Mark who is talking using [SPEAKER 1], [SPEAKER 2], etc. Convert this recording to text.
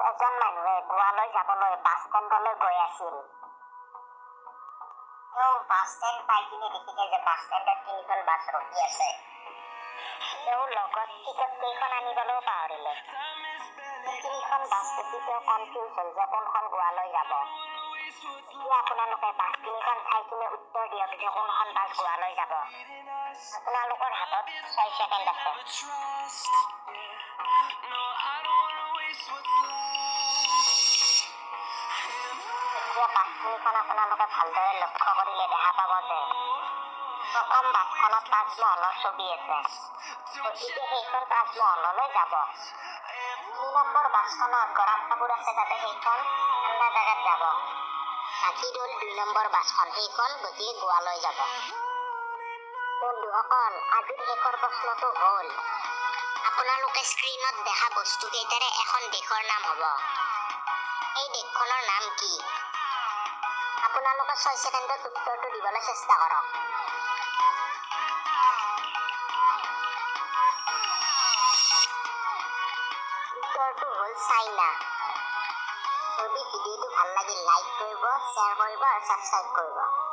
[SPEAKER 1] এজন মানুহে গোৱালৈ যাবলৈ বাছ ষ্টেণ্ডলৈ গৈ আছিল। তেওঁ বাছ ষ্টেণ্ড পাই কিনে দেখিলে যে বাছ ষ্টেণ্ডত তিনিখন বাছ ৰখি আছে। তেওঁ লগত টিকট কেইখন আনিবলৈও পাহৰিলে। তিনিখন বাছ দেখি তেওঁ কনফিউজ হ'ল যে কোনখন গোৱালৈ যাব। এতিয়া আপোনালোকে বাছ তিনিখন চাই কিনে উত্তৰ দিয়ক যে কোনখন বাছ গোৱালৈ যাব। আপোনালোকৰ হাতত 6 ছেকেণ্ড আছে।
[SPEAKER 2] Trust. Yeah. No, I don't wanna waste what's left.
[SPEAKER 1] এতিয়া বাছ তিনিখন আপোনালোকে ভালদৰে লক্ষ্য কৰিলে দেখা পাব যে প্ৰথম বাছখনত তাজমহলৰ ছবি আছে, গতিকে সেইখন তাজমহললৈ যাব। 3 নম্বৰ বাছখনত গৰম কাপোৰ আছে বাবে সেইখন ঠাণ্ডা জেগাত যাব। বাকী ৰ'ল 2 নম্বৰ বাছখন, সেইখন গতিকে গোৱালৈ যাব। বন্ধুসকল, আজিৰ শেষৰ প্ৰশ্নটো হ'ল, আপোনালোকে স্ক্ৰীণত দেখা বস্তুকেইটাৰে এখন দেশৰ নাম হ'ব। এই দেশখনৰ নাম কি? আপোনালোকে 6 ছেকেণ্ডত উত্তৰটো দিবলৈ চেষ্টা কৰক। উত্তৰটো হ'ল চাইনা। যদি ভিডিঅ'টো ভাল লাগিল লাইক কৰিব, শ্বেয়াৰ কৰিব আৰু ছাবস্ক্ৰাইব কৰিব।